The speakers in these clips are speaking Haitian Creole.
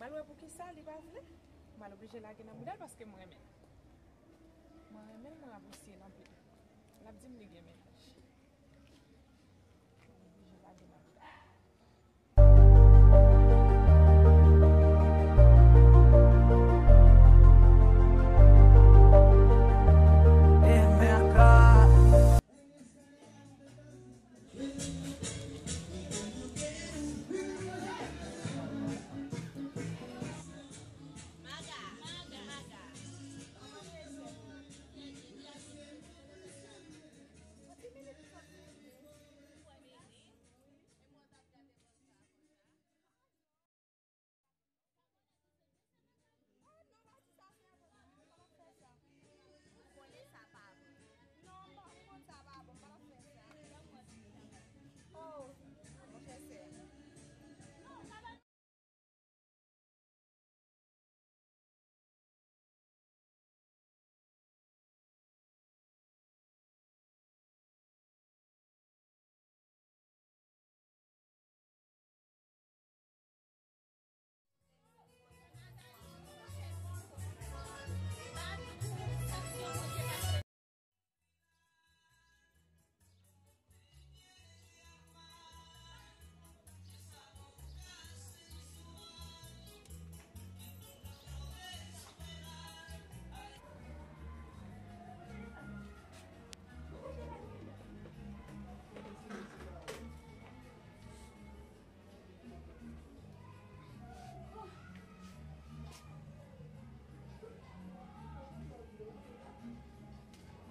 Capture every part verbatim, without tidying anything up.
M al wè poukisa li pa vle. M al oblije lage nan bouda l paske m renmen l. Mwen renmen l, mwen apresye l anpil. L ap di m li gen mennaj. Mwen oblije lage nan bouda l.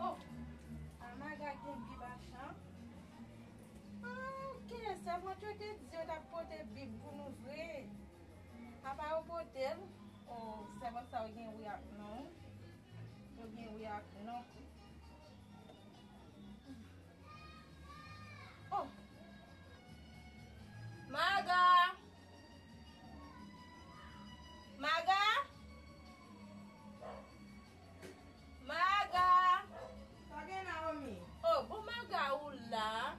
Oh, Amaga gen bib a chanm. Ah, ok, sèvant yo te di yo t ap pote bib pou nou vre. Apa yo pote l? Oh, sèvant sa yo gen wi ak non. Yo gen wi ak non. Oh! Maga! Maga! Maga! Sa gen Naomi? Oh, bon Maga ou la?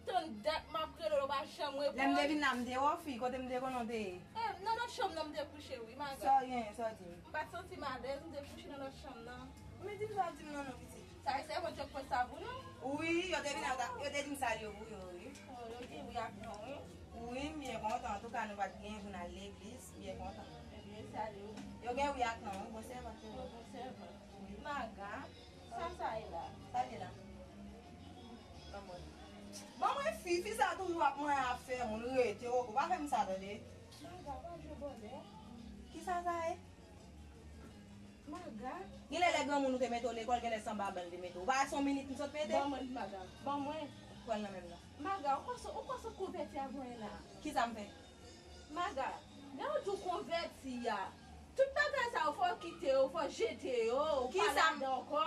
Tann dat m ap rele w, ou pa janm reponn. Lè m te vin la, m te wè w, fi, kote m te konnen w te ye? Eh, nan lòt chanm nan m te kouche, wi, Maga. Sa w gen, sa w di m? M pa t santi m alèz, m te kouche nan lòt chanm nan. Men di m sa w di m nan non, pitit. Sa e sèvant yo k pote sa pou nou? Wi, yo te vin ata, yo te di m salye w pou yo, wi. Oh, yo gen wi ak non, wi. Wi, m byen kontan. Antouka, nou pa t gen pou n al legliz, m byen kontan. Ebyen, salye w. Yo gen wi ak non, wi, bon sèvant yo. Oh, bon sèvant. Wi. Maga, sa sa ye la? Sa l ye la? Ban mwen. Ban mwen fi, fi sa toujou ap manyen afè moun, rete, ou pa fè m sa, tande. Maga, pa jwe bòlè. Kisa sa ye? Maga. Genlè lè granmoun ou te mete w lekòl, genlè se anba ban l te mete w. Ou pa wè se yon minit m sot mete? Ban mwen, Maga. Ban mwen. Pran l nan men m nan. Maga, ou kwè se, ou kwè se konvèti a voye la? Kisa m fè? Maga, lè yo di w konvèti a, tout bagay sa yo fò w kite yo, fò w jete yo, ou pa ladan ankò.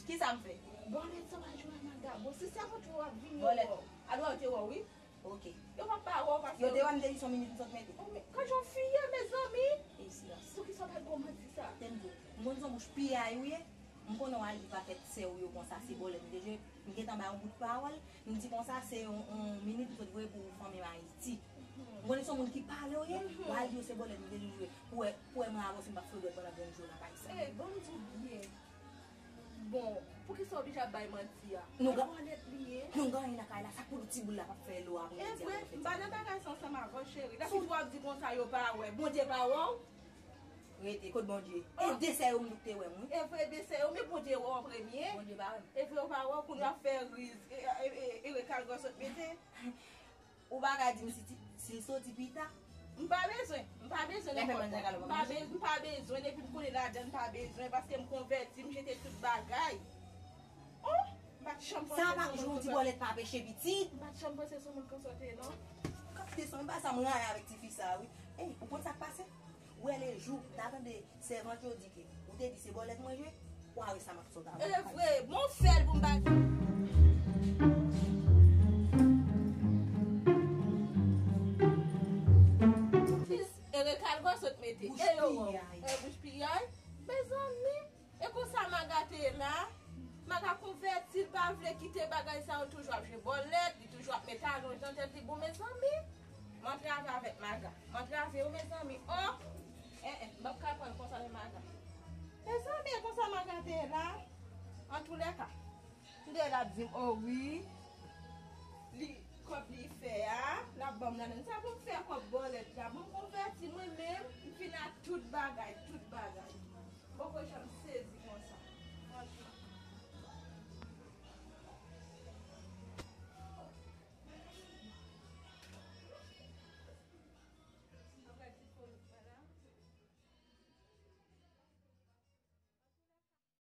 Kisa m fè? Bòlèt sa w pa jwe a, Maga. Bon, se sèvant yo w ap vini yo wè w. Alò, yo te wè w, wi. Ok. Yo pa pa wè w paske. Yo te wè m te di se yon minit m sot mete. Oh, men, gad jan w fiye, mezanmi! E silans. Poukisa w pa t gon manti sa? Tande m di w, m konn se yon bouch piyay ou ye. M konnen w al di pakèt sè w yo konsa, se bòlèt m te jwe. M gentan ba yon bout pawòl. M di konsa, se yon, yon minit m sot voye pou fanmi m Ayiti. M konnen se yon moun ki pale w ye. W al di yo se bòlèt m te jwe. Pou wè, pou wè mwen avè w si m p ap fè w dwèt pandan grenn jou nan kay sa. Ey, ban m di w byen. Bon, poukisa w oblije ap bay manti a? Nou gen, bòlèt li ye. Nou gen anyen nan kay la, sa k pou ti boul la p ap fè lo a pou nou di a. E vre, m pa nan bagay sa ansanm avè w, cheri. Lè pitit w ap di konsa, yo pa wè. Bondye pa wè w? Rete, kot Bondye? E de sè yo m di w te wè m, wi. E vre, de sè yo, men Bondye wè w an premye. Bondye pa wè m. E vre, yo pa wè w, kounye a w ap fè riz, e, e, e, e rekalgan sot mete. Ou pa ka di m si ti, si l soti pita. M pa bezwen, m pa bezwen non. Lè fè manje kalòt, m pa be-, m pa bezwen, depi m konnen ladan, m pa bezwen, paske m konvèti, m jete tout bagay. Oh, m pa t janm panse se yon moun konsa. Sa pa k jwe yon ti bòlèt pa peche pitit. M pa t janm panse se yon moun konsa w te ye non. Kap desann, e pa sa m rayi avèk tifi sa a, wi. Ey, ou konn sa k pase? Ou wè lejou, ta tande sèvant yo di ke ou te di se bòlèt mwen jwe, ou a wè sa m ap sot avè w. E vre, bon fè l pou m pa. Fis, e rekalgan sot mete. E yo wè w. E bouch piyay. Mezanmi, e konsa Maga te ye la. Maga konvèti, l pa vle kite bagay sa yo, toujou ap jwe bòlèt, li toujou ap met alonj nan tèt li. Bon, mezanmi, M antrave avèk Maga. M antrave yo, mezanmi. Oh! Eh, eh, m p ap ka pran l konsa, men Maga. Mezanmi, e konsa Maga te la. Antoulèka, m te la ap di m, oh wi, li, kòb li fè a, l ap ban m ladann. Sa pou m fè kòb bòlèt la, ban m